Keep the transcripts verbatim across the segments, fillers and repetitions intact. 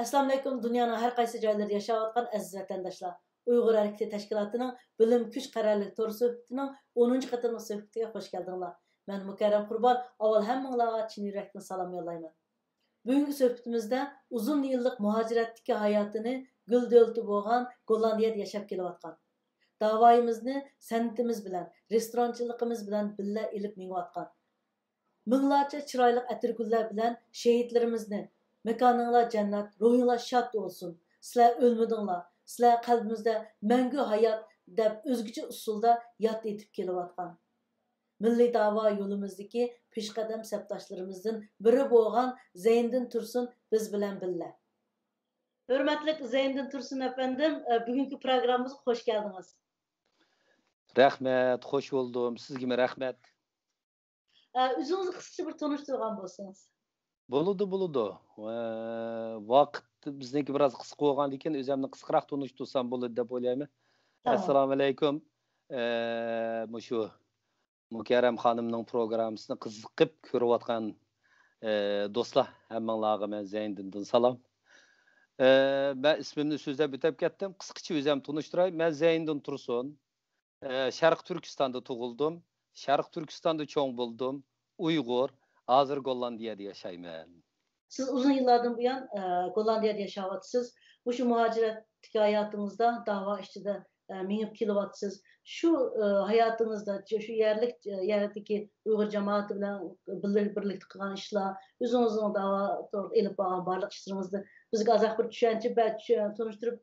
ئەسسالامۇئەلەيكۇم، دۇنيانىڭ ھەر قايسى جايلىرىدا ياشاۋاتقان ئەزىز ۋەتەنداشلار. ئۇيغۇر ھەرىكىتى تەشكىلاتىنىڭ بىلىم كۈچ قەرەللىك تور سۆھبىتىنىڭ ئونىنچى قېتىملىق سۆھبىتىگە خوش كەلدىڭلار. مەن مۇكەررەم قۇربان، ئاۋۋال ھەممىڭلارغا چىن يۈرەكتىن سالام يوللايمەن. بۈگۈنكى سۆھبىتىمىزدە ئۇزۇن يىللىق مۇھاجىرەتتىكى ھاياتىنى گۈل دۆلىتى بولغان گوللاندىيەدە ياشاپ كېلىۋاتقان، داۋايىمىزنى سەنئىتىمىز بىلەن، رېستورانچىلىقىمىز بىلەن بىللە ئېلىپ مېڭىۋاتقان، مىڭلارچە چىرايلىق ئەتىرگۈللەر بىلەن شېھىتلىرىمىزنى، مېكانىڭلار جەننەت، روھىڭلار شاد بولسۇن، سىلەر ئۆلمىدىڭلار، سىلەر قەلبىمىزدە مەڭگۈ ھايات، دەپ ئۆزگىچە ئۇسۇلدا ياد ئېتىپ كېلىۋاتقان، مىللىي داۋا يولىمىزدىكى پېشقەدەم سەپداشلىرىمىزدىن بىرى بولغان زەينىدىن تۇرسۇن بىز بىلەن بىللە. ھۆرمەتلىك زەينىدىن تۇرسۇن ئەپەندىم، بۈگۈنكى پروگراممىمىزغا خوش كەلدىڭىز. رەھمەت، خوش بولدۇم. سىزگىمۇ رەھمەت. ئۆزىڭىزنى قىسقىچە بىر تونۇشتۇرغان بولسىڭىز. بولىدۇ، بولىدۇ. ۋاقىت بىزنىڭكى بىراز قىسقا بولغاندىكىن، ئۆزۈمنى قىسقىراق تونۇشتۇرسام بولىدۇ دەپ ئويلايمەن. ئەسسالامۇ ئەلەيكۇم. مۇشۇ مۇكەررەم خانىمنىڭ پروگراممىسىنى قىزىقىپ كۆرۈۋاتقان دوستلار، ھەممىڭلارغا مەن زەينىدىندىن سالام. مەن ئىسمىمنى سۆزلەپ ئۆتۈپ كەتتىم. قىسقىچە ئۆزۈم تونۇشتۇراي. مەن زەينىدىن تۇرسۇن. شەرقىي تۈركىستاندا تۇغۇلدۇم. شەرقىي تۈركىستاندا چوڭ بولدۇم. ئۇيغۇر. ھازىر گوللاندىيەدە ياشايمەن. سىز ئۇزۇن يىللاردىن بۇيان گوللاندىيەدە ياشاۋاتىسىز. مۇشۇ مۇھاجىرەتتىكى ھاياتىڭىزدا، داۋا ئىچىدە مېڭىپ كېلىۋاتىسىز. شۇ ھاياتىڭىزدا شۇ يەرلىك، يەردىكى ئۇيغۇر جامائىتى بىلەن بىللە، بىرلىكتە قىلغان ئىشلار، ئۆزىڭىزنىڭ داۋا توغرىلىق ئېلىپ بارغان بارلىق ئىشلىرىڭىزنى بىزگە ئازراق بىر چۈشەنچە بە-، چۈ-، تونۇشتۇرۇپ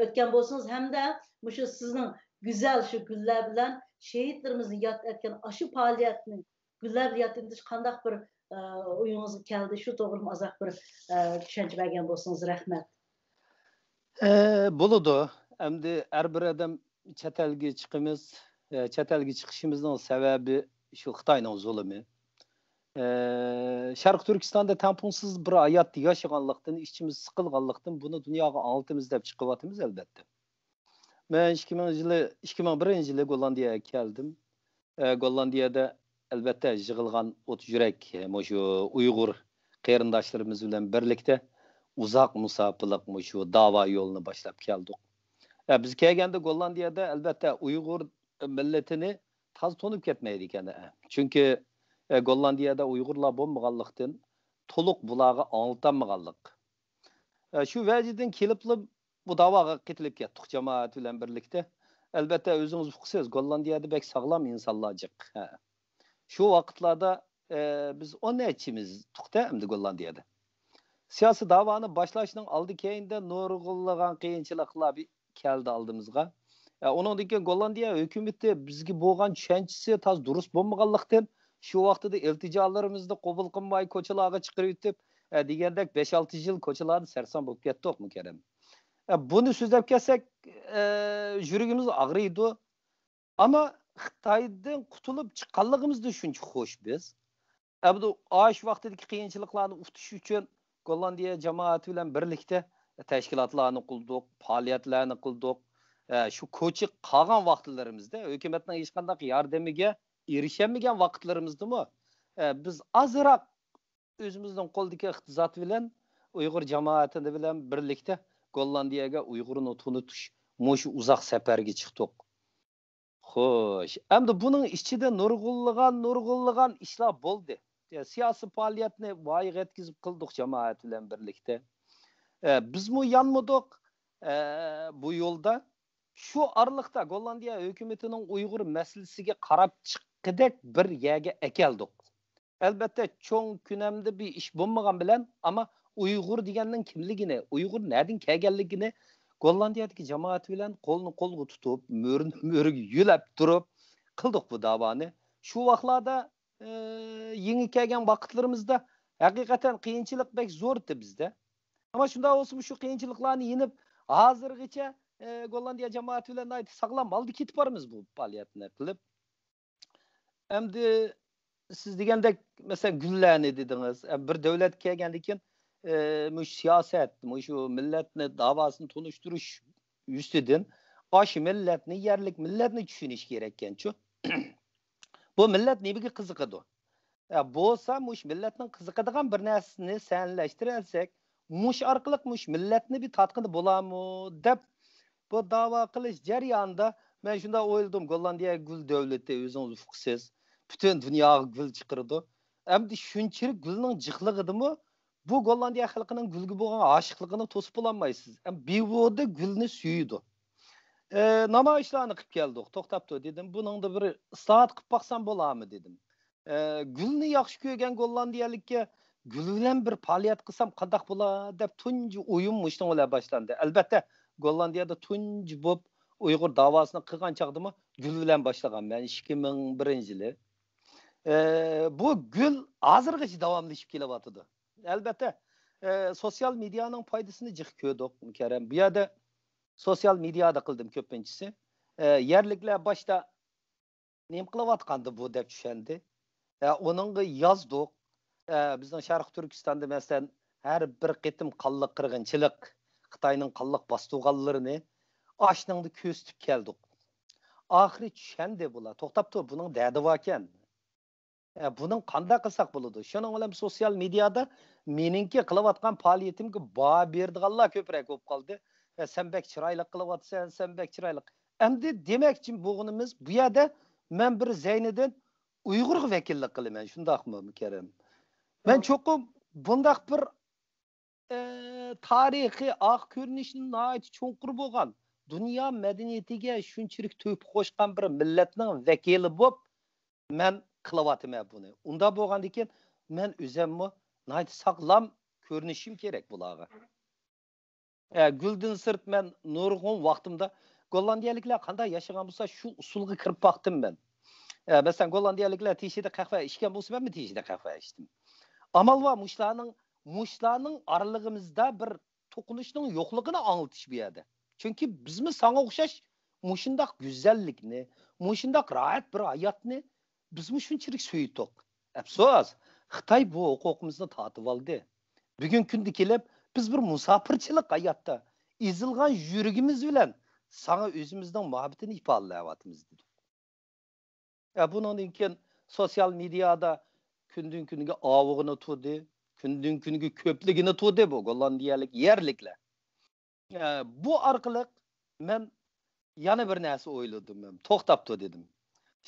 ئۆتكەن بولسىڭىز ھەمدە مۇشۇ سىزنىڭ گۈزەل شۇ گۈللەر بىلەن شېھىتلىرىمىزنى ياد ئەتكەن ئاشۇ پائالىيەتنى گۈللەر بىلەن ياد ئېتىش قانداق بىر ئويىڭىزغا كەلدى؟ شۇ توغرىمۇ ئازراق بىر چۈشەنچە بەرگەن بولسىڭىز رەھمەت. بولىدۇ. ئەمدى ھەر بىر ئادەم چەت ئەلگە چىقىمىز، چەت ئەلگە چىقىشىمىزنىڭ سەۋەبى شۇ خىتاينىڭ زۇلۇمى. شەرقىي تۈركىستاندا تەڭپۇڭسىز بىر ھايات ياشىغانلىقتىن، ئىچىمىز سىقىلغانلىقتىن بۇنى دۇنياغا ئاڭلىتىمىز دەپ چىقىۋاتىمىز ئەلۋەتتە. مەن ئىككى مىڭ يىلى، ئىككى مىڭ بىرىنچى يىلى گوللاندىيەگە كەلدىم. ئە، گوللاندىيەدە ئەلۋەتتە يىغىلغان ئوت يۈرەك، ئە، مۇشۇ ئۇيغۇر قېرىنداشلىرىمىز بىلەن بىرلىكتە ئۇزاق مۇساپىلىق مۇشۇ داۋا يولىنى باشلاپ كەلدۇق. ئە، بىز كەلگەندە گوللاندىيەدە ئەلۋەتتە ئۇيغۇر مىللىتىنى تازا تونۇپ كەتمەيدىكەن. ئە، چۈنكى، ئە، گوللاندىيەدە ئۇيغۇرلار بولمىغانلىقتىن، تولۇق بۇلارغا ئاڭلىتالمىغانلىق. ئە، شۇ ۋەجىدىن كېلىپلا بۇ داۋاغا قېتىلىپ كەتتۇق جامائەت بىلەن بىرلىكتە. ئەلۋەتتە، ئۆزىڭىز ئۇقىسىز، گوللاندىيەدە بەك ساغلام ئىنسانلار جىق. ھە. شۇ ۋاقىتلاردا، ئە، بىز ئون نەچچىمىز تۇقتا ئەمدى گوللاندىيەدە. سىياسىي داۋانى باشلاشنىڭ ئالدى كەينىدە نۇرغۇنلىغان قىيىنچىلىقلار بى-، كەلدى ئالدىمىزغا. ئە، ئۇنىڭدىن كېيىن گوللاندىيە ھۆكۈمىتى بىزگە بولغان چۈشەنچىسى تازا دۇرۇس بولمىغانلىقتىن، شۇ ۋاقتىدا ئىلتىجالىرىمىزنى قوبۇل قىلماي، كوچىلارغا چىقىرىۋېتىپ، ئە، دېگەندەك بەش-ئالتە يىل كوچىلاردا سەرسان بولۇپ كەتتۇق مۇكەررەم. ئە، بۇنى سۆزلەپ كەتسەك، ئە، يۈرىكىمىز ئاغرىيدۇ. ئەمما خىتايدىن قۇتۇلۇپ چىققانلىقىمىزدا شۇنچە خوش بىز. ئەمدى ئاشۇ ۋاقتىدىكى قىيىنچىلىقلارنى ئۇتۇش ئۈچۈن گوللاندىيە جامائىتى بىلەن بىرلىكتە تەشكىلاتلارنى قۇردۇق، پائالىيەتلەرنى قىلدۇق. ئە، شۇ كوچا قالغان ۋاقىتلىرىمىزدا ھۆكۈمەتنىڭ ھېچقانداق ياردىمىگە ئېرىشەلمىگەن ۋاقىتلىرىمىزدىمۇ، ئە، بىز ئازراق ئۆزىمىزنىڭ قولىدىكى ئىقتىساد بىلەن ئۇيغۇر جامائىتى بىلەن بىرلىكتە گوللاندىيەگە ئۇيغۇرنى تونۇتۇش مۇشۇ ئۇزاق سەپەرگە چىقتۇق. خوش، ئەمدى بۇنىڭ ئىچىدە نۇرغۇنلىغان، نۇرغۇنلىغان ئىشلار بولدى. يا، سىياسىي پائالىيەتنى ۋايىغا يەتكۈزۈپ قىلدۇق جامائەت بىلەن بىرلىكتە. ئە، بىزمۇ يانمىدۇق، ئە، بۇ يولدا. شۇ ئارىلىقتا گوللاندىيە ھۆكۈمىتىنىڭ ئۇيغۇر مەسىلىسىگە قاراپ چىققىدەك بىر يەرگە ئەكەلدۇق. ئەلۋەتتە، چوڭ كۆلەمدە بىر ئىش بولمىغان بىلەن، ئەمما ئۇيغۇر دېگەننىڭ كىملىكىنى، ئۇيغۇر نەدىن كەلگەنلىكىنى گوللاندىيەدىكى جامائەت بىلەن قولنى قولغا تۇتۇپ، مۈرىنى مۈرىگە يۆلەپ تۇرۇپ قىلدۇق بۇ داۋانى. شۇ ۋاقىتلاردا، ئى، يېڭى كەلگەن ۋاقىتلىرىمىزدا ھەقىقەتەن قىيىنچىلىق بەك زور ئىدى بىزدە. ئەمما شۇنداق بولسىمۇ شۇ قىيىنچىلىقلارنى يېڭىپ، ھازىرغىچە، ئى، گوللاندىيە جامائىتى بىلەن ناھايىتى ساغلام ھالدا كېتىپ بارىمىز بۇ پائالىيەتنى قىلىپ. ئەمدى سىز دېگەندەك، مەسىلەن، گۈللەرنى دېدىڭىز. ئە، بىر دۆلەتكە كەلگەندىن كېيىن، ئە، مۇشۇ سىياسەت، مۇشۇ مىللەتنى داۋاسىنى تونۇشتۇرۇش يۈزىسىدىن ئاشۇ مىللەتنى، يەرلىك مىللەتنى چۈشىنىش كېرەككەنچۇ. بۇ مىللەت نېمىگە قىزىقىدۇ؟ ئە، بولسا مۇشۇ مىللەتنىڭ قىزىقىدىغان بىر نەرسىنى سەھنىلەشتۈرەلىسەك، مۇشۇ ئارقىلىق مۇشۇ مىللەتنى بىر تارتقىلى بولامۇ دەپ، بۇ داۋا قىلىش جەريانىدا مەن شۇنداق ئويلىدىم، گوللاندىيە گۈل دۆلىتى، ئۆزىڭىز ئۇقىسىز، پۈتۈن دۇنياغا گۈل چىقىرىدۇ. ئەمدى شۇنچىلىك گۈلنىڭ جىقلىقىدىمۇ بۇ گوللاندىيە خەلقىنىڭ گۈلگە بولغان ئاشىقلىقىنى توسۇپ بولالمايسىز. ئەم، بىۋودا گۈلنى سۆيىدۇ. ئە، نامايىشلارنى قىلىپ كەلدۇق، توختاپتۇ دېدىم. بۇنىڭدا بىر ئىسلاھات قىلىپ باقسام بولامۇ دېدىم. ئە، گۈلنى ياخشى كۆرگەن گوللاندىيەلىككە گۈل بىلەن بىر پائالىيەت قىلسام قانداق بولا دەپ تۇنجى ئويۇم مۇشۇنىڭ بىلەن باشلاندى. ئەلبەتتە، گوللاندىيەدە تۇنجى بولۇپ ئۇيغۇر داۋاسىنى قىلغان چاغدىمۇ گۈل بىلەن باشلىغان مەن ئىككى مىڭ بىرىنچى يىلى. ئە، بۇ گۈل ھازىرغىچە داۋاملىشىپ كېلىۋاتىدۇ. ئەلبەتتە، ئە، سوتسىيال مېدىيانىڭ پايدىسىنى جىق كۆردۇق، مۇكەررەم. بۇ يەردە سوتسىيال مېدىيادا قىلدىم كۆپىنچىسى. ئە، يەرلىكلەر باشتا نېمە قىلىۋاتقاندۇ بۇ دەپ چۈشەندى. ئە، ئۇنىڭغا يازدۇق. ئە، بىزنىڭ شەرقىي تۈركىستاندا، مەسىلەن، ھەر بىر قېتىم قانلىق قىرغىنچىلىق، خىتاينىڭ قانلىق باستۇرغانلىرىنى ئاشۇنىڭدا كۆرسىتىپ كەلدۇق. ئاخىرى چۈشەندى بۇلار. توختاپتۇ، بۇنىڭ دەردى باركەن. ئە، بۇنىڭ قانداق قىلساق بولىدۇ؟ شۇنىڭ بىلەن سوتسىيال مېدىيادا مېنىڭكى قىلىۋاتقان پائالىيىتىمگە باھا بېرىدىغانلار كۆپرەك بولۇپ قالدى. ئە، سەن بەك چىرايلىق قىلىۋاتىسەن، سەن بەك چىرايلىق. ئەمدى دېمەكچى بولغىنىمىز، بۇ يەردە مەن بىر زەينىدىن ئۇيغۇرغا ۋەكىللىك قىلىمەن، شۇنداقمۇ، مۇكەررەم؟ مەن چوقۇم بۇنداق بىر، ئە، تارىخىي ئارقا كۆرۈنۈشى ناھايىتى چوڭقۇر بولغان، دۇنيا مەدەنىيىتىگە شۇنچىلىك تۆھپە قوشقان بىر مىللەتنىڭ ۋەكىلى بولۇپ، مەن قىلىۋاتىمەن بۇنى. ئۇنداق بولغاندىكىن، مەن ئۆزەممۇ ناھايىتى ساغلام كۆرۈنۈشۈم كېرەك بۇلارغا. ئە، گۈلدىن سىرت مەن نۇرغۇن ۋاقتىمدا گوللاندىيەلىكلەر قانداق ياشىغان بولسا، شۇ ئۇسۇلغا كىرىپ باقتىم مەن. ئە، مەسىلەن، گوللاندىيەلىكلەر تېشىدا قەھۋە ئىچكەن بولسا، مەنمۇ تېشىدا قەھۋە ئىچتىم. ئامال بار، مۇشۇلارنىڭ، مۇشۇلارنىڭ ئارىلىقىمىزدا بىر توقۇنۇشنىڭ يوقلۇقىنى ئاڭلىتىش بۇ يەردە. چۈنكى بىزمۇ ساڭا ئوخشاش مۇشۇنداق گۈزەللىكنى، مۇشۇنداق راھەت بىر ھاياتنى بىزمۇ شۇنچىلىك سۆيدۇق. ئەپسۇس، خىتاي بۇ ھوقۇقىمىزنى تارتىۋالدى. بۈگۈنكى كۈندە كېلىپ، بىز بىر مۇساپىرچىلىق ھاياتتا ئېزىلغان يۈرىكىمىز بىلەن ساڭا ئۆزىمىزنىڭ مۇھەببىتىنى ئىپادىلەۋاتىمىز، دېدۇق. ئە، بۇنىڭدىن كېيىن سوتسىيال مېدىيادا كۈندىن كۈنگە ئاۋۇغىنى تۇردى، كۈندىن كۈنگە كۆپلىگىنى تۇردى بۇ گوللاندىيەلىك يەرلىكلەر. ئە، بۇ ئارقىلىق مەن يەنە بىر نەرسە ئويلىدىم، مەن توختاپتۇ دېدىم.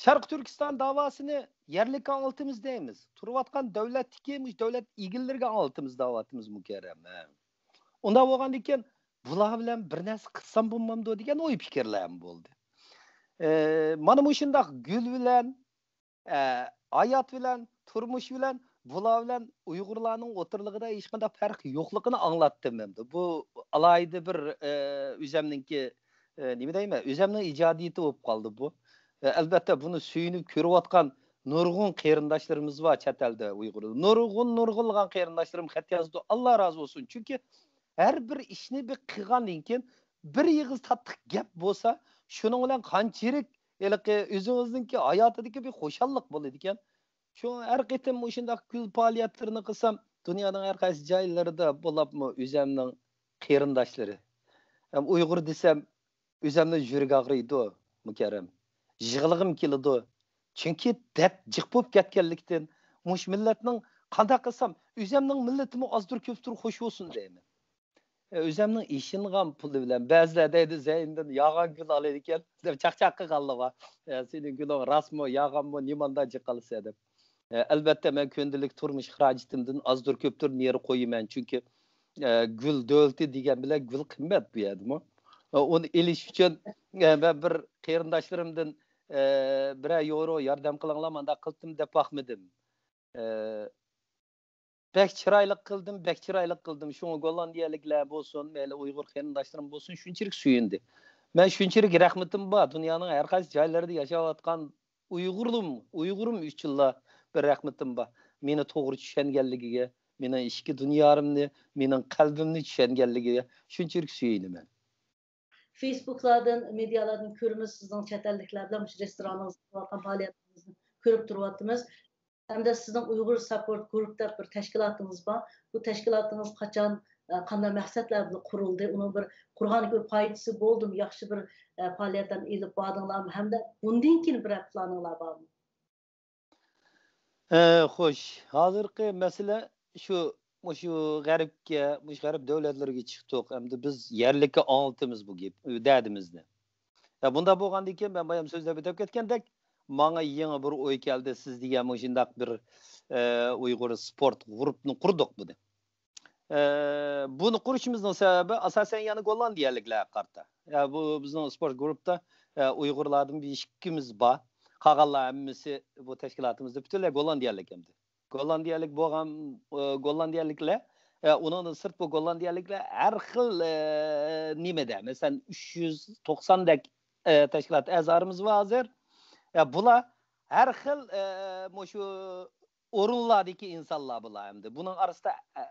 شەرقىي تۈركىستان داۋاسىنى يەرلىككە ئاڭلىتىمىز دەيمىز. تۇرۇۋاتقان دۆلەتتىكى مۇشۇ دۆلەت ئىگىلىرىگە ئاڭلىتىمىز دەۋاتىمىز، مۇكەررەم. ئۇنداق بولغاندىكىن، بۇلار بىلەن بىر نەرسە قىلسام بولمامدۇ دېگەن ئوي پىكىرلەرمۇ بولدى. ئە، مانا مۇشۇنداق گۈل بىلەن، ئە، ھايات بىلەن، تۇرمۇش بىلەن، بۇلار بىلەن ئۇيغۇرلارنىڭ ئوتتۇرىلىقىدا ھېچقانداق پەرق يوقلۇقىنى ئاڭلاتتىم ئەمدى. بۇ ئالاھىدە بىر، ئە، ئۆزەمنىڭكى، ئە، نېمە دەيمەن، ئۆزەمنىڭ ئىجادىيىتى بولۇپ قالدى بۇ. ئە، ئەلبەتتە، بۇنى سۆيۈنۈپ كۆرۈۋاتقان نۇرغۇن قېرىنداشلىرىمىز بار چەت ئەلدە ئۇيغۇر. نۇرغۇن، نۇرغۇنلىغان قېرىنداشلىرىم خەت يازىدۇ. ئاللا رازى بولسۇن. چۈنكى ھەر بىر ئىشنى بىر قىلغاندىن كېيىن بىر ئېغىز تاتلىق گەپ بولسا، شۇنىڭ بىلەن قانچىلىك ھېلىقى ئۆزىڭىزنىڭكى ھاياتىدىكى بىر خۇشاللىق بولىدىكەن. شۇ ھەر قېتىم مۇشۇنداق گۈل پائالىيەتلىرىنى قىلسام، دۇنيانىڭ ھەر قايسى جايلىرىدا بولۇپمۇ ئۆزەمنىڭ قېرىنداشلىرى، ھەم ئۇيغۇر دېسەم، ئۆزەمنىڭ يۈرىكى ئاغرىيدۇ، مۇكەررەم. يىغلىغۇم كېلىدۇ. چۈنكى دەرد جىق بولۇپ كەتكەنلىكتىن، مۇشۇ مىللەتنىڭ قانداق قىلسام، ئۆزەمنىڭ مىللىتىمۇ ئازدۇر كۆپتۇر خوش بولسۇن دەيمەن. ئۆزەمنىڭ ئىشىنغان پۇلى بىلەن، بەزىلەر دەيدۇ، زەينىدىن ياغان گۈل ئالايدىكەن دەپ چاقچاق قىلغانلار بار. ئە، سېنىڭ گۈلۈڭ راستمۇ، ياغانمۇ، نېمانداق جىق ئالىسەن دەپ. ئە، ئەلۋەتتە، مەن كۈندىلىك تۇرمۇش خىراجىتىمدىن ئازدۇر كۆپتۇر نېرى قويىمەن، چۈنكى، ئە، گۈل دۆلىتى دېگەن بىلەن گۈل قىممەت بۇ يەردىمۇ. ئە، ئۇنى ئېلىش ئۈچۈن، ئە، مەن بىر قېرىنداشلىرىمدىن، ئە، بىرەر يورو ياردەم قىلىڭلار، مانداق قىلدىم دەپ باقمىدىم. ئە، بەك چىرايلىق قىلدىم، بەك چىرايلىق قىلدىم. شۇڭا گوللاندىيەلىكلەر بولسۇن، مەيلى ئۇيغۇر قېرىنداشلىرىم بولسۇن، شۇنچىلىك سۆيۈندى. مەن شۇنچىلىك رەھمىتىم بار، دۇنيانىڭ ھەر قايسى جايلىرىدا ياشاۋاتقان ئۇيغۇرلۇم، ئۇيغۇرۇم ئۈچۈنلا بىر رەھمىتىم بار. مېنى توغرا چۈشەنگەنلىكىگە، مېنىڭ ئىچكى دۇنيامنى، مېنىڭ قەلبىمنى چۈشەنگەنلىكىگە شۇنچىلىك سۆيۈنىمەن. فېيسبۇكلاردىن، مېدىيالاردىن كۆرىمىز، سىزنىڭ چەت ئەللىكلەر بىلەن مۇشۇ رېستورانىڭىزدا قىلىۋاتقان پائالىيەتلىرىڭىزنى كۆرۈپ تۇرۇۋاتىمىز. ھەمدە سىزنىڭ ئۇيغۇر ساپورت گۇرۇپ دەپ بىر تەشكىلاتىڭىز بار. بۇ تەشكىلاتىڭىز قاچان، ئە، قانداق مەقسەتلەر بىلەن قۇرۇلدى؟ ئۇنىڭ بىر قۇرغاندىن كېيىن بىر پايدىسى بولدىمۇ؟ ياخشى بىر، ئە، پائالىيەتلەرنى ئېلىپ باردىڭلارمۇ؟ ھەمدە بۇندىن كېيىن بىرەر پىلانىڭلار بارمۇ؟ ئە، خوش، ھازىرقى مەسىلە شۇ، مۇشۇ غەربكە، مۇشۇ غەرب دۆلەتلىرىگە چىقتۇق. ئەمدى بىز يەرلىككە ئاڭلىتىمىز بۇ گەپ، دەردىمىزنى. يا، بۇنداق بولغاندىن كېيىن، مەن بايام سۆزلەپ ئۆتۈپ كەتكەندەك، ماڭا يېڭى بىر ئوي كەلدى، سىز دېگەن مۇشۇنداق بىر، ئە، ئۇيغۇر سپورت گۇرۇپپىنى قۇردۇق بۇنى. ئە، بۇنى قۇرۇشىمىزنىڭ سەۋەبى ئاساسەن يەنە گوللاندىيەلىكلەرگە قارىتا. يا، بۇ بىزنىڭ سپورت گۇرۇپپىدا، ئە، ئۇيغۇرلاردىن بىر ئىككىمىز بار. قالغانلار ھەممىسى بۇ تەشكىلاتىمىزدا پۈتۈنلەي گوللاندىيەلىك ئەمدى. گوللاندىيەلىك بولغان، ئە، گوللاندىيەلىكلەر، ئە، ئۇنىڭدىن سىرت بۇ گوللاندىيەلىكلەر ھەر خىل، ئە، نېمىدە، مەسىلەن، ئۈچ يۈز توقساندەك، ئە، تەشكىلات ئەزالىرىمىز بار ھازىر. ئە، بۇلار ھەر خىل، ئە، مۇشۇ ئورۇنلاردىكى ئىنسانلار بۇلار ئەمدى. بۇنىڭ ئارىسىدا، ئە،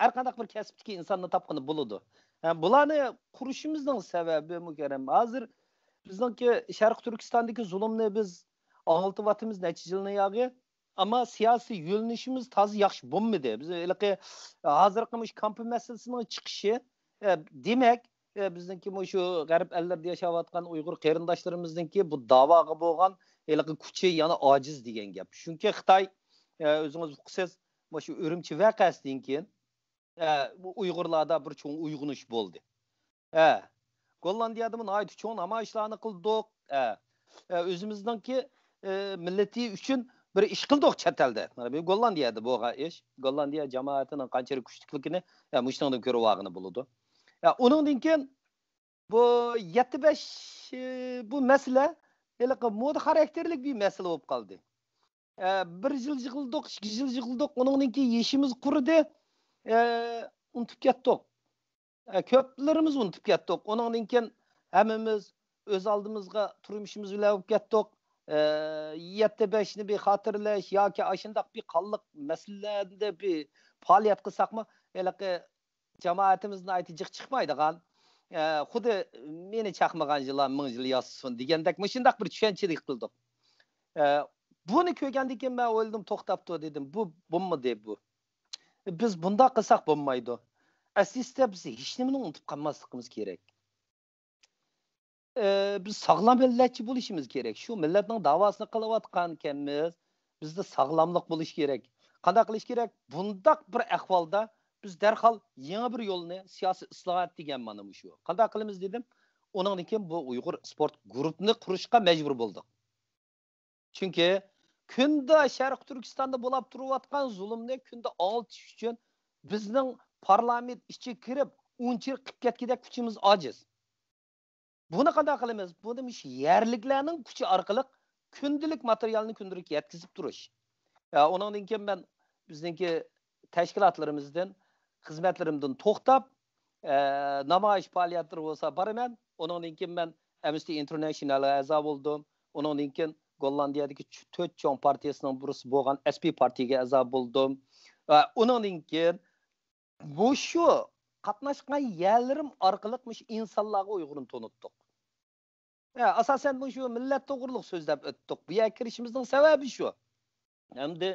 ھەر قانداق بىر كەسىپتىكى ئىنساننى تاپقىلى بولىدۇ. ھە، بۇلارنى قۇرۇشىمىزنىڭ سەۋەبى مۇكەررەم. ھازىر بىزنىڭكى شەرقىي تۈركىستاندىكى زۇلۇمنى بىز ئاڭلىتىۋاتىمىز نەچچە يىلنى ياغى. ئەمما سىياسىي يۆنىلىشىمىز تازا ياخشى بولمىدى. بىز ھېلىقى ھازىرقى مۇشۇ كامپ مەسىلىسىنىڭ چىقىشى، ئە، دېمەك، ئە، بىزنىڭكى مۇشۇ غەرب ئەللىرىدە ياشاۋاتقان ئۇيغۇر قېرىنداشلىرىمىزنىڭكى بۇ داۋاغا بولغان ھېلىقى كۈچى يەنە ئاجىز دېگەن گەپ. چۈنكى خىتاي، ئە، ئۆزىڭىز ئۇقىسىز، مۇشۇ ئۈرۈمچى ۋەقەسىدىن كېيىن، ئە، بۇ ئۇيغۇرلاردا بىر چوڭ ئويغىنىش بولدى. ئە، گوللاندىيەدىمۇ ناھايىتى چوڭ نامايىشلارنى قىلدۇق. ئە، ئە، ئۆزىمىزنىڭكى، ئە، مىللىتى ئۈچۈن بىر ئىش قىلدۇق چەت ئەلدە. مانا بۇ گوللاندىيەدە بولغان ئىش. گوللاندىيە جامائىتىنىڭ قانچىلىك كۈچلۈكلۈكىنى، ئە، مۇشۇنىڭدىن كۆرۈۋالغىلى بولىدۇ. ئە، ئۇنىڭدىن كېيىن بۇ يەتتە بەش، ئە، بۇ مەسىلە ھېلىقى مودا خاراكتېرلىك بىر مەسىلە بولۇپ قالدى. ئە، بىر يىل يىغلىدۇق، ئىككى يىل يىغلىدۇق، ئۇنىڭدىن كېيىن يېشىمىز قۇرۇدى. ئە، ئۇنتۇپ كەتتۇق. ئە، كۆپلىرىمىز ئۇنتۇپ كەتتۇق. ئۇنىڭدىن كېيىن ھەممىمىز ئۆز ئالدىمىزغا تۇرمۇشىمىز بىلەن بولۇپ كەتتۇق. ئە، يەتتە بەشنى بىر خاتىرىلەش ياكى ئاشۇنداق بىر قانلىق مەسىلىلەردە بىر پائالىيەت قىلساقمۇ، ھېلىقى جامائىتىمىز ناھايىتى جىق چىقمايدىغان، ئە، خۇددى مېنى چاقمىغان يىلان مىڭ يىل ياشىسۇن دېگەندەك مۇشۇنداق بىر چۈشەنچىلىك قىلدۇق. ئە، بۇنى كۆرگەندىن كېيىن مەن ئويلىدىم، توختاپتۇ دېدىم، بۇ بولمىدى بۇ. بىز بۇنداق قىلساق بولمايدۇ. ئەسلىدە بىز ھېچنېمىنى ئۇنتۇپ قالماسلىقىمىز كېرەك. ئە، بىز ساغلام مىللەتچى بولۇشىمىز كېرەك. شۇ مىللەتنىڭ داۋاسىنى قىلىۋاتقانكەنمىز، بىزدە ساغلاملىق بولۇشى كېرەك. قانداق قىلىش كېرەك؟ بۇنداق بىر ئەھۋالدا بىز دەرھال يېڭى بىر يولنى، سىياسىي ئىسلاھات دېگەن مانا مۇشۇ. قانداق قىلىمىز دېدىم. ئۇنىڭدىن كېيىن بۇ ئۇيغۇر سپورت گۇرۇپپىنى قۇرۇشقا مەجبۇر بولدۇق. چۈنكى كۈندە شەرقىي تۈركىستاندا بولاپ تۇرۇۋاتقان زۇلۇمنى كۈندە ئاڭلىتىش ئۈچۈن بىزنىڭ پارلامېنت ئىچىگە كىرىپ ئۇنچىلىك قىلىپ كەتكۈدەك كۈچىمىز ئاجىز. بۇنى قانداق قىلىمىز؟ بۇنى مۇشۇ يەرلىكلەرنىڭ كۈچى ئارقىلىق كۈندىلىك ماتېرىيالنى كۈندىلىك يەتكۈزۈپ تۇرۇش. ئە، ئۇنىڭدىن كېيىن مەن بىزنىڭكى تەشكىلاتلىرىمىزدىن، خىزمەتلىرىمدىن توختاپ، ئە، نامايىش پائالىيەتلىرى بولسا بارىمەن. ئۇنىڭدىن كېيىن مەن ئەمنىستى ئىنتېرناشنالغا ئەزا بولدۇم. ئۇنىڭدىن كېيىن گوللاندىيەدىكى چ-، تۆت چوڭ پارتىيىسىنىڭ بىرسى بولغان ئەس پى پارتىيىگە ئەزا بولدۇم. ئە، ئۇنىڭدىن كېيىن مۇشۇ قاتناشقان يەرلىرىم ئارقىلىق مۇشۇ ئىنسانلارغا ئۇيغۇرنى تونۇتتۇق. ھە، ئاساسەن مۇشۇ مىللەت توغرۇلۇق سۆزلەپ ئۆتتۇق. بۇ يەرگە كىرىشىمىزنىڭ سەۋەبى شۇ. ئەمدى،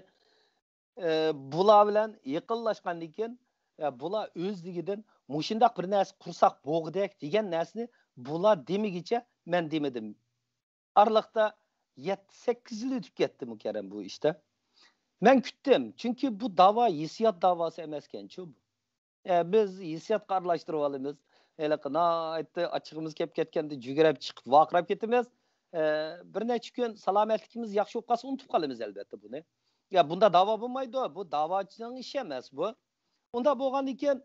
ئە، بۇلار بىلەن يېقىنلاشقاندىن كېيىن، ئە، بۇلار ئۆزلۈكىدىن مۇشۇنداق بىر نەرسە قۇرساق بولغۇدەك دېگەن نەرسىنى بۇلار دېمىگىچە مەن دېمىدىم. ئارىلىقتا يەتتە، سەككىز يىل ئۆتۈپ كەتتى مۇكەررەم بۇ ئىشتا. مەن كۈتتۈم، چۈنكى بۇ داۋا ھېسسىيات داۋاسى ئەمەسكەنچۇ بۇ. ئە، بىز ھېسسىياتقا ئارىلاشتۇرۇۋالىمىز. ھېلىقى ناھايىتى ئاچچىقىمىز كېلىپ كەتكەندە جۈگرەپ چىقىپ ۋارقىراپ كېتىمىز. ئە، بىر نەچچە كۈن سالامەتلىكىمىز ياخشى بولۇپ قالسا ئۇنتۇپ قالىمىز ئەلۋەتتە بۇنى. يا، بۇندا داۋا بولمايدۇ. بۇ داۋاچىنىڭ ئىشى ئەمەس بۇ. ئۇنداق بولغاندىن كېيىن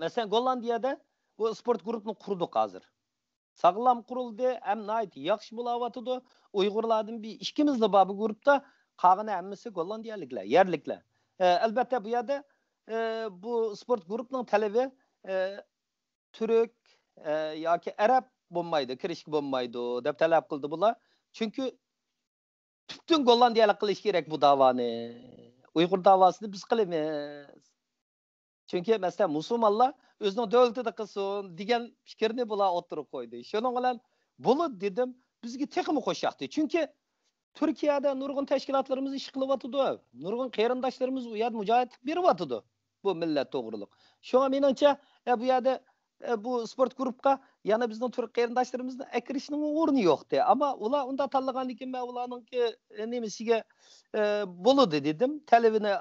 مەسىلەن، گوللاندىيەدە بۇ سپورت گۇرۇپپىنى قۇردۇق ھازىر. ساغلام قۇرۇلدى، ھەم ناھايىتى ياخشى بولاۋاتىدۇ. ئۇيغۇرلاردىن بىر ئىككىمىزلا بار بۇ گۇرۇپپىدا، قالغىنى ھەممىسى گوللاندىيەلىكلەر، يەرلىكلەر. ئە، ئەلبەتتە، بۇ يەردە، ئە، بۇ سپورت گۇرۇپپىنىڭ تەلىپى، ئە، تۈرك، ئە، ياكى ئەرەب بولمايدۇ، كىرىشكە بولمايدۇ دەپ تەلەپ قىلدى بۇلار. چۈنكى پۈتۈن گوللاندىيەلىك قىلىش كېرەك بۇ داۋانى. ئۇيغۇر داۋاسىنى بىز قىلىمىز. چۈنكى، مەسىلەن، مۇسۇلمانلار ئۆزىنىڭ دۆلىتىدە قىلسۇن دېگەن پىكىرنى بۇلار ئوتتۇرىغا قويدى. شۇنىڭ بىلەن بولىدۇ دېدىم، بىزگە تېخىمۇ خوش ياقتى. چۈنكى تۈركىيەدە نۇرغۇن تەشكىلاتلىرىمىز ئىش قىلىۋاتىدۇ. نۇرغۇن قېرىنداشلىرىمىز ئۇ يەردە مۇجاھىدلىق بېرىۋاتىدۇ. بۇ مىللەت توغرۇلۇق. شۇڭا مېنىڭچە، ئە، بۇ يەردە، ئە، بۇ ئىسپورت گۇرۇپپىغا يەنە بىزنىڭ تۈرك قېرىنداشلىرىمىزنى ئەكىرىشنىڭ ئورنى يوقتى. ئەمما ئۇلار ئۇنداق تاللىغاندىكىن، مەن ئۇلارنىڭكى، ئە، نېمىسىگە، ئە، بولىدۇ دېدىم. تەلىپىنى،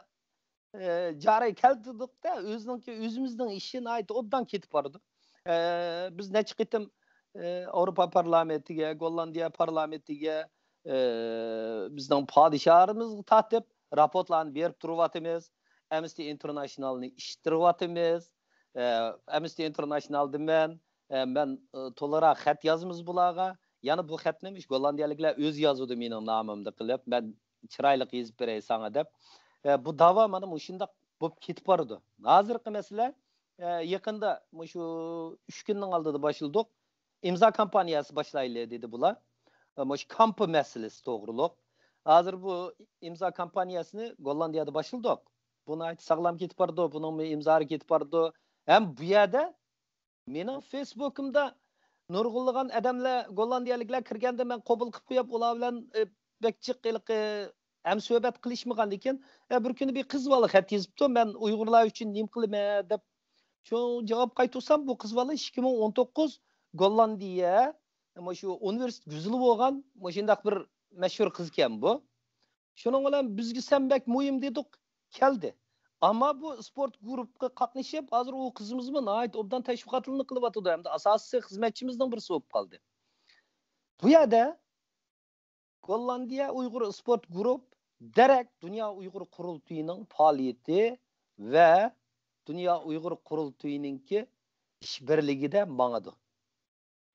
ئە، جارى كەلتۈردۇق-دە، ئۆزىنىڭكى، ئۆزىمىزنىڭ ئىشى ناھايىتى ئوبدان كېتىپ بارىدۇ. ئە، بىز نەچچە قېتىم، ئە، ئاۋروپا پارلامېنتىگە، گوللاندىيە پارلامېنتىگە، ئە، بىزنىڭ پادىشاھىمىزغا تارتىپ راپورتلارنى بېرىپ تۇرۇۋاتىمىز. ئەمنىستى ئىنتېرناشنالنى ئىشتىرىۋاتىمىز. ئە، ئەمنىستى ئىنتېرناشنالدىن مەن، ئە، مەن، ئە، تولىراق خەت يازىمىز بۇلارغا. يەنە بۇ خەتنى مۇشۇ گوللاندىيەلىكلەر ئۆزى يازىدۇ مېنىڭ نامىمدا قىلىپ، مەن چىرايلىق يېزىپ بېرەي ساڭا دەپ. ئە، بۇ داۋا مانا مۇشۇنداق بولۇپ كېتىپ بارىدۇ. ھازىرقى مەسىلە، ئە، يېقىندا مۇشۇ ئۈچ كۈننىڭ ئالدىدا باشلىدۇق. ئىمزا كامپانىيەسى باشلايلى دېدى بۇلار. ئە، مۇشۇ كامپا مەسىلىسى توغرۇلۇق. ھازىر بۇ ئىمزا كامپانىيەسىنى گوللاندىيەدە باشلىدۇق. بۇ ناھايىتى ساغلام كېتىپ بارىدۇ، بۇنىڭمۇ ئىمزالىرى كېتىپ بارىدۇ. ھەم بۇ يەردە مېنىڭ فېيسبۇكۇمدا نۇرغۇنلىغان ئادەملەر، گوللاندىيەلىكلەر كىرگەندە مەن قوبۇل قىلىپ قويۇپ، ئۇلار بىلەن، ئە، بەك جىق ھېلىقى ھەمسۆھبەت قىلىشمىغاندىكىن، ئە، بىر كۈنى بىر قىز بالا خەت يېزىپتۇ، مەن ئۇيغۇرلار ئۈچۈن نېمە قىلىمەن دەپ. شۇ جاۋاب قايتۇرسام، بۇ قىز بالا ئىككى مىڭ ئون توققۇز گوللاندىيە، مۇشۇ ئۇنىۋېرسىتېت گۈزىلى بولغان مۇشۇنداق بىر مەشھۇر قىز ئىكەن بۇ. شۇنىڭ بىلەن بىزگە سەن بەك مۇھىم دېدۇق، كەلدى. ئەمما بۇ ئىسپورت گۇرۇپپىغا قاتنىشىپ، ھازىر ئۇ قىزىمىزمۇ ناھايىتى ئوبدان تەشۋىقاتلىرىنى قىلىۋاتىدۇ ھەمدە ئاساسىي خىزمەتچىمىزنىڭ بىرسى بولۇپ قالدى. بۇ يەردە گوللاندىيە ئۇيغۇر ئىسپورت گۇرۇپ دەرەك دۇنيا ئۇيغۇر قۇرۇلتىيىنىڭ پائالىيىتى ۋە دۇنيا ئۇيغۇر قۇرۇلتىيىنىڭكى ئىشبىرلىكىدە ماڭىدۇ.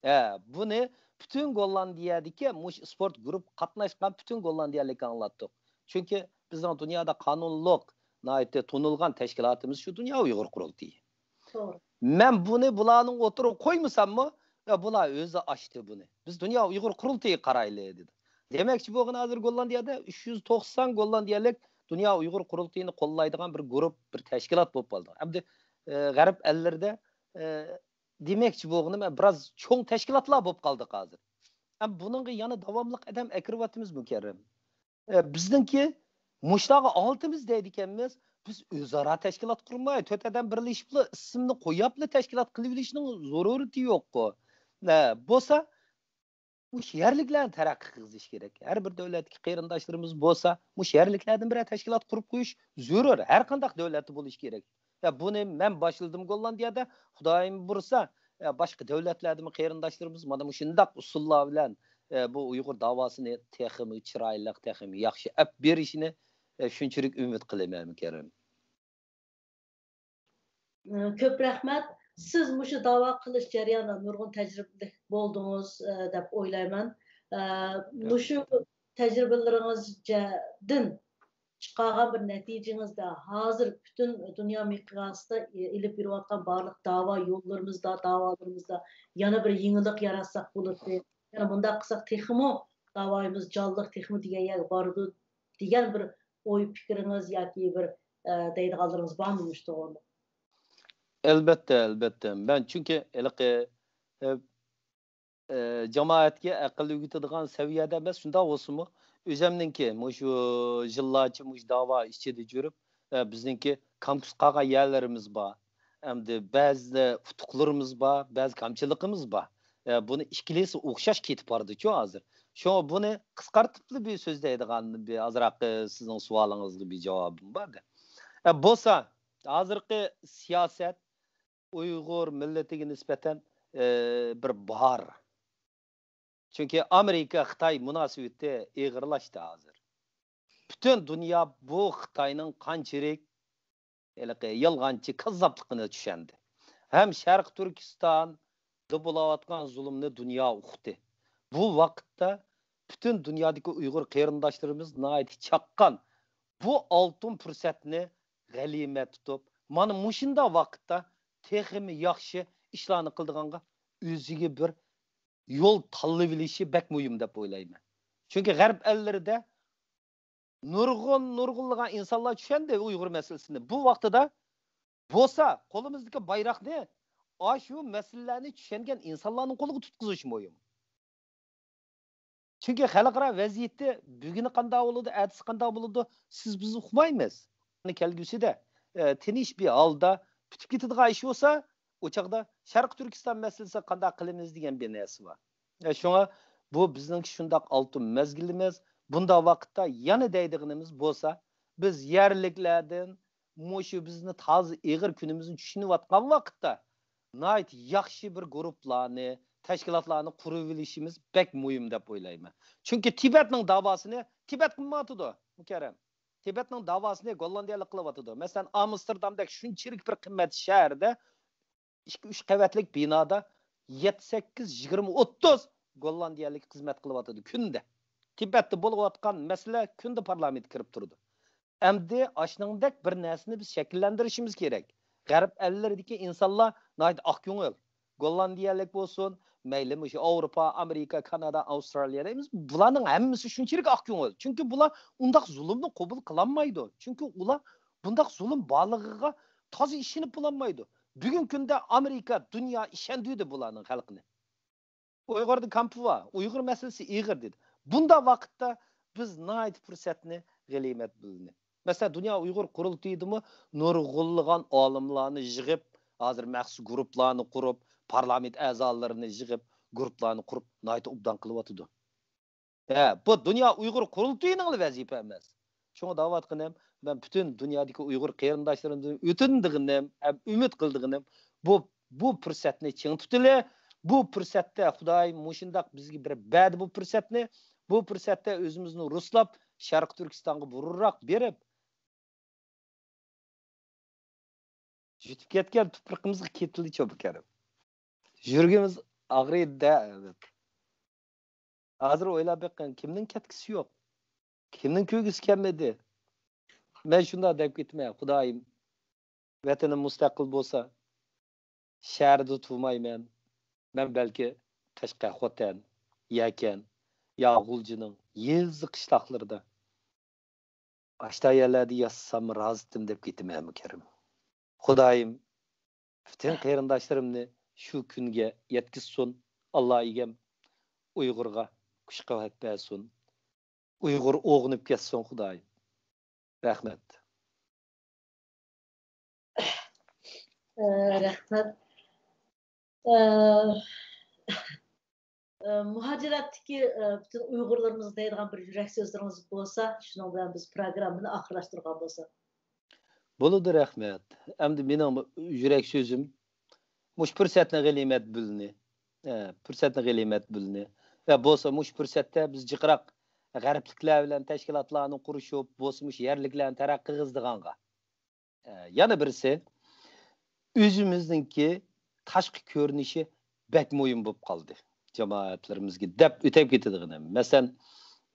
ھە، بۇنى پۈتۈن گوللاندىيەدىكى مۇشۇ ئىسپورت گۇرۇپ قاتناشقان پۈتۈن گوللاندىيەلىككە ئاڭلاتتۇق. چۈنكى بىزنىڭ دۇنيادا قانۇنلۇق، ناھايىتى تونۇلغان تەشكىلاتىمىز شۇ دۇنيا ئۇيغۇر قۇرۇلتىيى. توغرا. مەن بۇنى بۇلارنىڭ ئوتتۇرىغا قويمىساممۇ، يا بۇلار ئۆزى ئاچتى بۇنى. بىز دۇنيا ئۇيغۇر قۇرۇلتىيىغا قارايلى دېدى. دېمەكچى بولغىنى ھازىر گوللاندىيەدە ئۈچ يۈز توقسان گوللاندىيەلىك دۇنيا ئۇيغۇر قۇرۇلتىيىنى قوللايدىغان بىر گۇرۇپ، بىر تەشكىلات بولۇپ قالدى. ئەمدى، ئە، غەرب ئەللىرىدە، ئە، دېمەكچى بولغىنىم، بىراز چوڭ تەشكىلاتلار بولۇپ قالدۇق ھازىر. ھەم بۇنىڭغا يەنە داۋاملىق ئادەم ئەكىرىۋاتىمىز، مۇكەررەم. ئە، بىزنىڭكى مۇشۇلارغا ئالتىمىز دەيدىكەنمىز، بىز ئۆزئارا تەشكىلات قۇرماي، تۆت ئادەم بىرلىشىپلا ئىسىمنى قويۇپلا تەشكىلات قىلىۋېلىشنىڭ زۆرۈرىيىتى يوققۇ. ئە، بولسا مۇشۇ يەرلىكلەرنى تەرەققىي قىلغۇزۇش كېرەك. ھەر بىر دۆلەتتىكى قېرىنداشلىرىمىز بولسا، مۇشۇ يەرلىكلەردىن بىرەر تەشكىلات قۇرۇپ قويۇش زۆرۈر. ھەر قانداق دۆلەتتە بولۇشى كېرەك. يا، بۇنى مەن باشلىدىم گوللاندىيەدە. خۇدايىم بۇيرۇسا، يا، باشقا دۆلەتلەردىمۇ قېرىنداشلىرىمىز مانا مۇشۇنداق ئۇسۇللار بىلەن، يا، بۇ ئۇيغۇر داۋاسىنى تېخىمۇ چىرايلىق، تېخىمۇ ياخشى ئەپ بېرىشىنى، يا، شۇنچىلىك ئۈمىد قىلىمەن، مۇكەررەم. كۆپ رەھمەت. سىز مۇشۇ داۋا قىلىش جەريانىدا نۇرغۇن تەجرىبىلىك بولدىڭىز، ئە، دەپ ئويلايمەن. ئە، مۇشۇ تەجرىبىلىرىڭىزدىن چىقارغان بىر نەتىجىڭىزدە، ھازىر پۈتۈن دۇنيا مىقياسىدا ئېلىپ بېرىۋاتقان بارلىق داۋا يوللىرىمىزدا، داۋالىرىمىزدا يەنە بىر يېڭىلىق ياراتساق بولاتتى. يەنە مۇنداق قىلساق تېخىمۇ داۋايىمىز جانلىق، تېخىمۇ دېگەن يەرگە بارىدۇ دېگەن بىر ئوي پىكرىڭىز ياكى بىر، ئە، دەيدىغانلىرىڭىز بارمۇ مۇشۇ توغرىلىق؟ ئەلبەتتە، ئەلبەتتە. مەن چۈنكى ھېلىقى، ئە، ئە، جامائەتكە ئەقىل ئۆگىتىدىغان سەۋىيەدە ئەمەس، شۇنداق بولسىمۇ، ئۆزۈمنىڭكى مۇشۇ يىللارچە مۇشۇ داۋا ئىچىدە يۈرۈپ، ئە، بىزنىڭكى كام-كۇس قالغان يەرلىرىمىز بار. ئەمدى بەزى ئۇتۇقلىرىمىز بار، بەزى كەمچىلىكىمىز بار. ئە، بۇنى ئىككىلىسى ئوخشاش كېتىپ بارىدۇچۇ ھازىر. شۇڭا بۇنى قىسقارتىپلا بىر سۆزلەيدىغان بىر ئازراق، ئە، سىزنىڭ سوئالىڭىزغا بىر جاۋابىم بار. ئە، بولسا، ھازىرقى سىياسەت ئۇيغۇر مىللىتىگە نىسبەتەن، ئى، بىر باھار. چۈنكى ئامېرىكا-خىتاي مۇناسىۋىتى ئېغىرلاشتى ھازىر. پۈتۈن دۇنيا بۇ خىتاينىڭ قانچىلىك ھېلىقى يالغانچى، كاززاپلىقىنى چۈشەندى. ھەم شەرقىي تۈركىستاندا بولۇۋاتقان زۇلۇمنى دۇنيا ئۇقتى. بۇ ۋاقىتتا پۈتۈن دۇنيادىكى ئۇيغۇر قېرىنداشلىرىمىز ناھايىتى چاققان. بۇ ئالتۇن پۇرسەتنى غەنىيمەت تۇتۇپ، مانا مۇشۇنداق ۋاقىتتا تېخىمۇ ياخشى ئىشلارنى قىلىدىغانغا ئۆزىگە بىر يول تاللىۋېلىشى بەك مۇھىم دەپ ئويلايمەن. چۈنكى غەرب ئەللىرىدە نۇرغۇن، نۇرغۇنلىغان ئىنسانلار چۈشەندى ئۇيغۇر مەسىلىسىنى. بۇ ۋاقتىدا بولسا قولىمىزدىكى بايراقنى ئاشۇ مەسىلىلەرنى چۈشەنگەن ئىنسانلارنىڭ قولىغا تۇتقۇزۇش مۇھىم. چۈنكى خەلقئارا ۋەزىيىتى بۈگۈنى قانداق بولىدۇ، ئەتىسى قانداق بولىدۇ، سىز بىز ئۇقمايمىز. كەلگۈسىدە، ئە، تىنچ بىر ھالدا پۈتۈپ كېتىدىغان ئىش بولسا، ئۇ چاغدا شەرقىي تۈركىستان مەسىلىسىگە قانداق قىلىمىز دېگەن بىر نەرسە بار. ئە، شۇڭا بۇ بىزنىڭكى شۇنداق ئالتۇن مەزگىلىمىز. بۇنداق ۋاقىتتا يەنە دەيدىغىنىمىز بولسا، بىز يەرلىكلەردىن مۇشۇ بىزنى تازا ئېغىر كۈنىمىزنى چۈشىنىۋاتقان ۋاقىتتا ناھايىتى ياخشى بىر گۇرۇپپىلارنى، تەشكىلاتلارنى قۇرۇۋېلىشىمىز بەك مۇھىم دەپ ئويلايمەن. چۈنكى تىبەتنىڭ داۋاسىنى تىبەت قىلمايۋاتىدۇ، مۇكەررەم. تىبەتنىڭ داۋاسىنى گوللاندىيەلىك قىلىۋاتىدۇ. مەسىلەن، ئامستېردامدەك شۇنچىلىك بىر قىممەت شەھەردە ئىككى، ئۈچ قەۋەتلىك بىنادا يەتتە، سەككىز، يىگىرمە، ئوتتۇز گوللاندىيەلىك خىزمەت قىلىۋاتىدۇ كۈندە. تىبەتتە بولۇۋاتقان مەسىلە كۈندە پارلامېنتكە كىرىپ تۇرىدۇ. ئەمدى ئاشۇنىڭدەك بىر نەرسىنى بىز شەكىللەندۈرۈشىمىز كېرەك. غەرب ئەللىرىدىكى ئىنسانلار ناھايىتى ئاقكۆڭۈل. گوللاندىيەلىك بولسۇن، مەيلى مۇشۇ ئاۋروپا، ئامېرىكا، كانادا، ئاۋسترالىيە دەيمىز، بۇلارنىڭ ھەممىسى شۇنچىلىك ئاقكۆڭۈل. چۈنكى بۇلار ئۇنداق زۇلۇمنى قوبۇل قىلالمايدۇ. چۈنكى ئۇلار بۇنداق زۇلۇم بارلىقىغا تازا ئىشىنىپ بولالمايدۇ. بۈگۈنكى كۈندە ئامېرىكا، دۇنيا ئىشەندۈردى بۇلارنىڭ خەلقىنى. ئۇيغۇردا كامپى بار، ئۇيغۇر مەسىلىسى ئېغىر دېدى. بۇنداق ۋاقىتتا بىز ناھايىتى پۇرسەتنى غەنىيمەت بىلىنى. مەسىلەن، دۇنيا ئۇيغۇر قۇرۇلتىيىدىمۇ نۇرغۇنلىغان ئالىملارنى يىغىپ، ھازىر مەخسۇس گۇرۇپپىلارنى قۇرۇپ، پارلامېنت ئەزالىرىنى يىغىپ، گۇرۇپپىلارنى قۇرۇپ، ناھايىتى ئوبدان قىلىۋاتىدۇ. ھە، بۇ دۇنيا ئۇيغۇر قۇرۇلتىيىنىڭلا ۋەزىپە ئەمەس. شۇڭا دەۋاتقىنىم، مەن پۈتۈن دۇنيادىكى ئۇيغۇر قېرىنداشلىرىمدىن ئۆتۈندىغىنىم، ھەم ئۈمىد قىلىدىغىنىم، بۇ، بۇ پۇرسەتنى چىڭ تۇتىلى. بۇ پۇرسەتتە خۇدايىم مۇشۇنداق بىزگە بىر بەردى بۇ پۇرسەتنى. بۇ پۇرسەتتە ئۆزىمىزنى رۇسلاپ، شەرقىي تۈركىستانغا بۇرۇنراق بېرىپ، يۈتۈپ كەتكەن تۇپرىقىمىزغا كېتىلىچۇ بۇ كەرەم. يۈرىكىمىز ئاغرىيدۇ-دە، ئەلۋەتتە. ھازىر ئويلاپ بېقىڭ، كىمنىڭ كەتكۈسى يوق؟ كىمنىڭ كۈلگۈسى كەلمىدى؟ مەن شۇنداق دەپ كېتىمەن، خۇدايىم، ۋەتىنىم مۇستەقىل بولسا، شەھەردە تۇرمايمەن. مەن بەلكى قەشقەر، خوتەن، يەكەن، يا غۇلجىنىڭ يېزا قىشلاقلىرىدا، ئاشتا يەرلەردە ياشىسام رازى ئىدىم دەپ كېتىمەن، مۇكەررەم. خۇدايىم پۈتۈن قېرىنداشلىرىمنى شۇ كۈنگە يەتكۈزسۇن. ئاللا ئىگەم ئۇيغۇرغا كۈچ قۇۋۋەت بەرسۇن. ئۇيغۇر ئويغىنىپ كەتسۇن، خۇدايىم. رەھمەت. ئە، رەھمەت. ئە، ئە، مۇھاجىرەتتىكى، ئە، پۈتۈن ئۇيغۇرلىرىمىزغا دەيدىغان بىر يۈرەك سۆزلىرىڭىز بولسا، شۇنىڭ بىلەن بىز پروگراممىنى ئاخىرلاشتۇرغان بولساق. بولىدۇ، رەھمەت. ئەمدى مېنىڭ يۈرەك سۆزۈم، مۇشۇ پۇرسەتنى غەنىيمەت بىلىنى. ئە، پۇرسەتنى غەنىيمەت بىلىنى. ۋە بولسا مۇشۇ پۇرسەتتە بىز جىقراق غەربلىكلەر بىلەن تەشكىلاتلارنى قۇرۇشۇپ، بولسا مۇشۇ يەرلىكلەرنى تەرەققىي قىلغانغا. ئە، يەنە بىرسى، ئۆزىمىزنىڭكى تاشقى كۆرۈنۈشى بەك مۇھىم بولۇپ قالدى جامائەتلىرىمىزگە دەپ ئۆتۈپ كېتىدىغىنىم. مەسىلەن،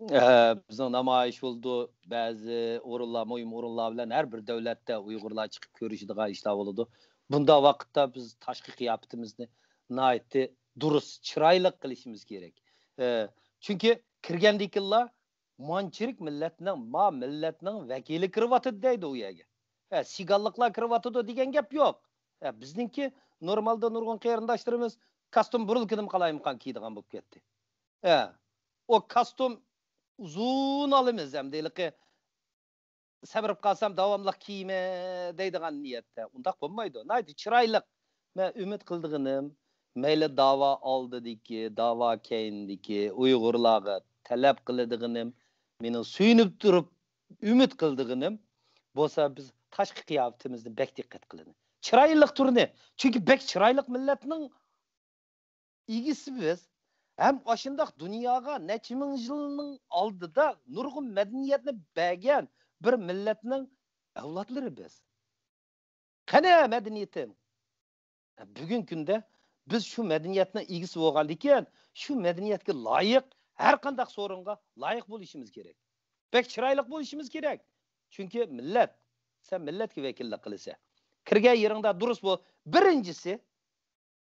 ئە، بىزنىڭ نامايىش بولىدۇ، بەزى ئورۇنلار، مۇھىم ئورۇنلار بىلەن ھەر بىر دۆلەتتە ئۇيغۇرلار چىقىپ كۆرۈشىدىغان ئىشلار بولىدۇ. بۇنداق ۋاقىتتا بىز تاشقى قىياپىتىمىزنى ناھايىتى دۇرۇس، چىرايلىق قىلىشىمىز كېرەك. ئە، چۈنكى كىرگەندىكىنلا مانچىرىك مىللەتنىڭ، ما مىللەتنىڭ ۋەكىلى كىرىۋاتىدۇ دەيدۇ ئۇ يەرگە. ھە، سىگانلىقلار كىرىۋاتىدۇ دېگەن گەپ يوق. ھە، بىزنىڭكى نورمالدا نۇرغۇن قېرىنداشلىرىمىز كاستيۇم بۇرۇلكىنىمۇ قالايمىقان كىيىدىغان بولۇپ كەتتى. ھە، ئۇ كاستيۇم ئۇزۇن ئالىمىز ئەمدى ھېلىقى سەۋرىپ قالسام داۋاملىق كىيىمەن دەيدىغان نىيەتتە. ئۇنداق بولمايدۇ. ناھايىتى چىرايلىق. مەن ئۈمىد قىلىدىغىنىم، مەيلى داۋا ئالدىدىكى، داۋا كەينىدىكى ئۇيغۇرلارغا تەلەپ قىلىدىغىنىم، مېنىڭ سۆيۈنۈپ تۇرۇپ ئۈمىد قىلىدىغىنىم بولسا، بىز تاشقى قىياپىتىمىزنى بەك دىققەت قىلىدۇ. چىرايلىق تۇرنى، چۈنكى بەك چىرايلىق مىللەتنىڭ ئىگىسى بىز. ھەم ئاشۇنداق دۇنياغا نەچچە مىڭ يىلنىڭ ئالدىدا نۇرغۇن مەدەنىيەتنى بەرگەن بىر مىللەتنىڭ ئەۋلادلىرى بىز. قەنە مەدەنىيىتىم؟ بۈگۈنكى كۈندە بىز شۇ مەدەنىيەتنىڭ ئىگىسى بولغاندىكىن، شۇ مەدەنىيەتكە لايىق، ھەر قانداق سورۇنغا لايىق بولۇشىمىز كېرەك. بەك چىرايلىق بولۇشىمىز كېرەك. چۈنكى مىللەت، سەن مىللەتكە ۋەكىللىك قىلىسەن. كىرگەن يېرىڭدە دۇرۇس بول. بىرىنچىسى،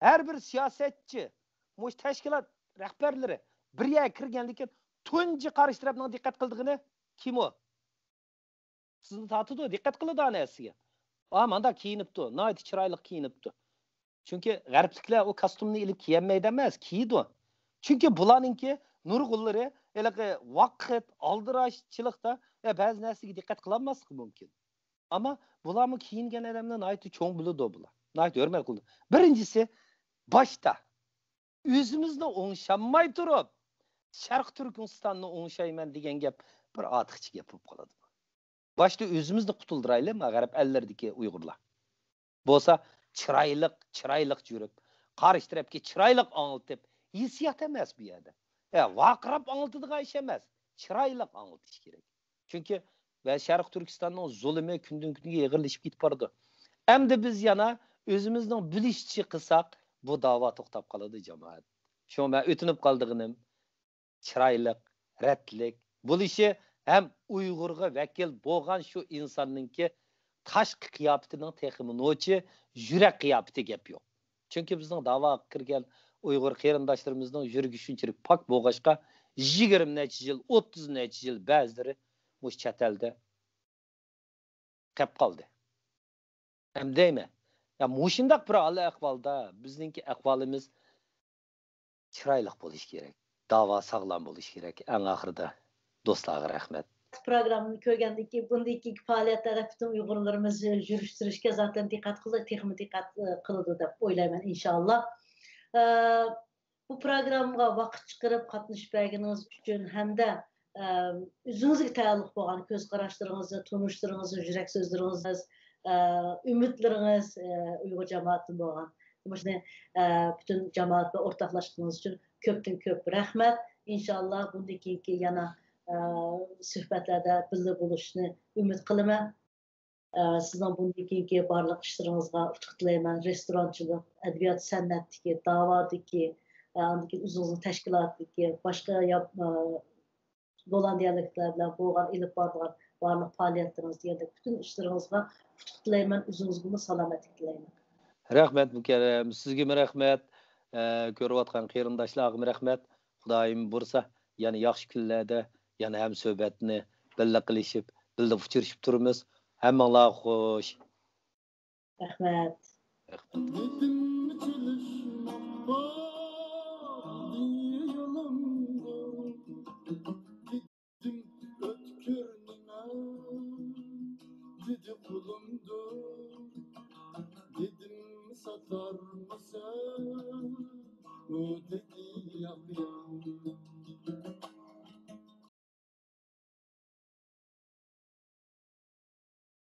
ھەر بىر سىياسەتچى، مۇشۇ تەشكىلات رەھبەرلىرى بىر يەرگە كىرگەندىكىن تۇنجى قارشى تەرەپنىڭ دىققەت قىلىدىغىنى كىم ئۇ؟ سىزنى تارتىدۇ، دىققەت قىلىدۇ ھەر نەرسىگە. ئا، مانداق كىيىنىپتۇ، ناھايىتى چىرايلىق كىيىنىپتۇ. چۈنكى غەربلىكلەر ئۇ كاستيۇمنى ئېلىپ كىيەلمەيدۇ ئەمەس، كىيىدۇ. چۈنكى بۇلارنىڭكى نۇرغۇنلىرى ھېلىقى ۋاقىت، ئالدىراشچىلىقتا، يا، بەزى نەرسىگە دىققەت قىلالماسلىقى مۇمكىن. ئەمما بۇلارمۇ كىيىنگەن ئادەمنى ناھايىتى چوڭ بىلىدۇ بۇلار. ناھايىتى ھۆرمەت قىلىدۇ. بىرىنچىسى، باشتا ئۆزىمىزنى ئوڭشالماي تۇرۇپ، شەرقىي تۈركىستاننى ئوڭشايمەن دېگەن گەپ بىر ئارتۇقچە گەپ بولۇپ قالىدۇ. باشتا ئۆزىمىزنى قۇتۇلدۇرايلى، ما غەرب ئەللىرىدىكى ئۇيغۇرلار. بولسا چىرايلىق، چىرايلىق يۈرۈپ، قارشى تەرەپكە چىرايلىق ئاڭلىتىپ، ھېسسىيات ئەمەس بۇ يەردە. يا، ۋارقىراپ ئاڭلىتىدىغان ئىش ئەمەس. چىرايلىق ئاڭلىتىش كېرەك. چۈنكى ۋە شەرقىي تۈركىستاننىڭ زۇلۇمى كۈندىن-كۈنگە ئېغىرلىشىپ كېتىپ بارىدۇ. ئەمدى بىز يەنە ئۆزىمىزنىڭ بىلىشىچە قىلساق، بۇ داۋا توختاپ قالىدۇ، جامائەت. شۇڭا مەن ئۆتۈنۈپ قالىدىغىنىم، چىرايلىق، رەتلىك بولۇشى ھەم ئۇيغۇرغا ۋەكىل بولغان شۇ ئىنساننىڭكى تاشقى قىياپىتىنىڭ تېخىمۇ نوچى، يۈرەك قىياپىتى گەپ يوق. چۈنكى بىزنىڭ داۋاغا كىرگەن ئۇيغۇر قېرىنداشلىرىمىزنىڭ يۈرىكى شۇنچىلىك پاك بولغاچقا، يىگىرمە نەچچە يىل، ئوتتۇز نەچچە يىل بەزىلىرى مۇشۇ چەت ئەلدە قېلىپ قالدى. ئەمدى دەيمەن، يا مۇشۇنداق بىر ھال ئەھۋالدا بىزنىڭكى ئەھۋالىمىز چىرايلىق بولۇشى كېرەك. داۋا ساغلام بولۇشى كېرەك. ئەڭ ئاخىرىدا دوستلارغا رەھمەت. پروگراممىنى كۆرگەندىن كېيىن، بۇندىن كېيىنكى پائالىيەتلەردە پۈتۈن ئۇيغۇرلىرىمىز يۈرۈشتۈرۈشكە زاتەن دىققەت قىلىدۇ، تېخىمۇ دىققەت قىلىدۇ دەپ ئويلايمەن، ئىنشاللا. ئە، بۇ پروگراممىغا ۋاقىت چىقىرىپ قاتنىشىپ بەرگىنىڭىز ئۈچۈن ھەمدە، ئە، ئۆزىڭىزگە تەئەللۇق بولغان كۆز قاراشلىرىڭىزنى، تونۇشلىرىڭىزنى، يۈرەك سۆزلىرىڭىزنى، ئە، ئۈمىدلىرىڭىز، ئە، ئۇيغۇر جامائىتىدىن بولغان مۇشۇنى، ئە، پۈتۈن جامائەت بىلەن ئورتاقلاشقىنىڭىز ئۈچۈن كۆپتىن كۆپ رەھمەت. ئىنشاللا بۇندىن كېيىنكى يەنە، ئە، سۆھبەتلەردە بىللە بولۇشنى ئۈمىد قىلىمەن. ئە، سىزنىڭ بۇندىن كېيىنكى بارلىق ئىشلىرىڭىزغا ئۇتۇق تىلەيمەن. رېستورانچىلىق، ئەدەبىيات، سەنئەتتىكى، داۋادىكى، ئە، ئاندىن كېيىن ئۆزىڭىزنىڭ تەشكىلاتىدىكى، باشقا يا-، ئە، گوللاندىيەلىكلەر بىلەن بولغان ئېلىپ بارىدىغان بارلىق پائالىيەتلىرىڭىز دېگەندەك پۈتۈن ئىشلىرىڭىزغا ئۇتۇق تىلەيمەن، ئۆزىڭىزگىمۇ سالامەتلىك تىلەيمەن. رەھمەت، مۇكەررەم. سىزگىمۇ رەھمەت. ئە، كۆرۈۋاتقان قېرىنداشلارغىمۇ رەھمەت. خۇدايىم بۇيرۇسا، يەنە ياخشى كۈنلەردە يەنە ھەمسۆھبەتنى بىللە قىلىشىپ، بىللە ئۇچرىشىپ تۇرىمىز. ھەممىڭلارغا خوش. رەھمەت. رەھمەت. دېدىم چېلىشماققا دېيى يولۇمدۇر. دېدىم ئۆتكۈر نېمە، دېدى قولۇمدۇر. دېدىم ساتارمۇسەن، ئۇ دېدى ياق، ياق.